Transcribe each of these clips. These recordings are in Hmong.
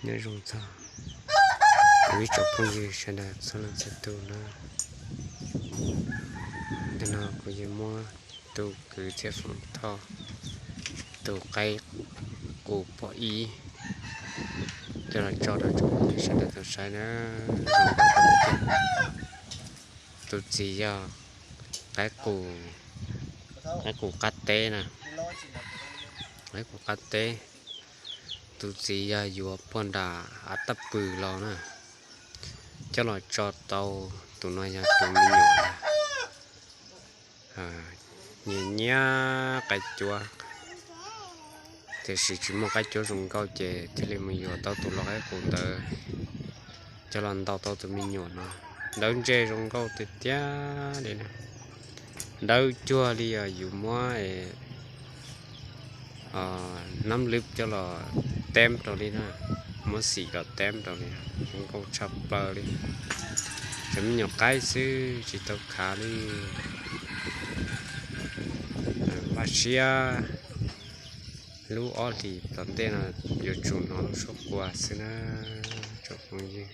Nyob zoo txog kuv ib tsoom phooj ywg sawv daws txhua leej txhua tus na. Ntawm no kuv yuav muab tus kwv Txhiaj Foom Thoj tus qaib qus pom ib coj los tso rau tsoom phooj ywg sawv daws tau saib na. Tus txiv yog qaib qus, qaib qus qab teb na, qaib qus qab teb. Tus txiv yog yuav puag nram av tab pw los na, coj los tso tau. Tus no yog tus me nyuam na, nyiam nyiam qaib cuab, tiam sis tsis muaj qaib cuab zoo nkauj ces thiaj li mus yuav tau tus lau qaib qus ntawd coj los ntaus tau tus me nyuam no. Ntawv ntse zoo nkauj tiag tiag li na. Ntawv cuag li yog yus muab nab lwb coj los teb rau li na, muab xim los teb rau li, zoo nkauj tshaj plaws li. Cov me nyuam qaib xwb tsis tau khav li. Vaj siab lub ob hlis tom ntej no yuav tsum hnov lub suab quas xwb na tsoom phooj ywg.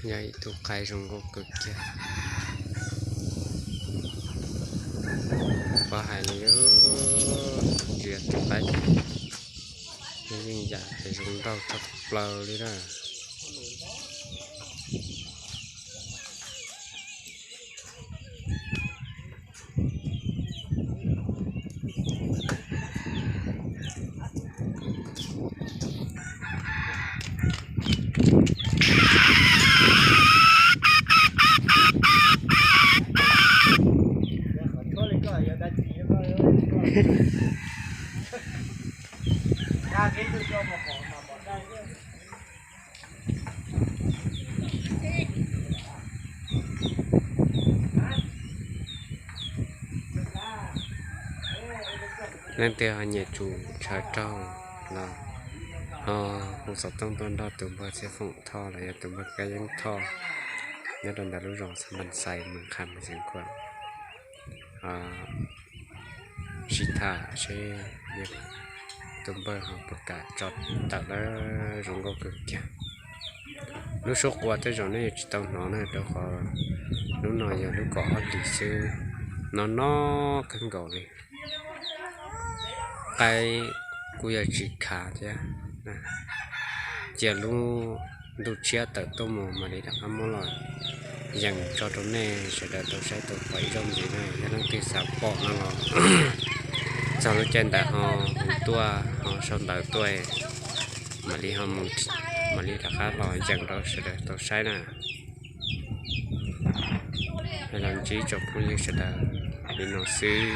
Yog ib tug qaib zoo nkauj kawg kiag. Pab hais li, ntsia tus qaib yeej yam zoo nraug tshaj plaws li na. Leej twg ho nyiam tsum ntshaw raug los ho hu xov tooj tuaj nrog tus npawg Txhiaj Foom Thoj los yog tus npawg Kab Yeeb Thoj nyob rau ntawm lub zos Xab Npas Xais, Moos Kham, Xeev Khuam sib tham seb tus npawg ho puas kam tso tawm lawm. Zoo nkauj kawg kiag. Lub suab quas tej zaum nej yuav tsis tau hnov na, rau qhov lub no yog lub kaum ob hlis xwb, no no kawg nkaus li. Qaib kuj yog tsis khav thiab. Cia lub ntuj tshiab tawm tuaj mus mam li rov qab muab los yees tso rau nej sawv daws tau saib tau pom ib zaug ntxiv na. Yog leej twg xav pom no los txog lub caij ntawd ho hu tuaj, ho sau ntawv tuaj, mam li ho mus, mam li rov qab los yees rau sawv daws tau saib na. Los ntsib tsoom phooj ywg sawv daws li no xwb.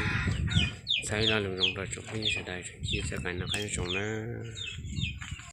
Txhawb ib lo lus zoo rau tsoom phooj ywg sawv daws, txoj kev noj qab nyob zoo nawb.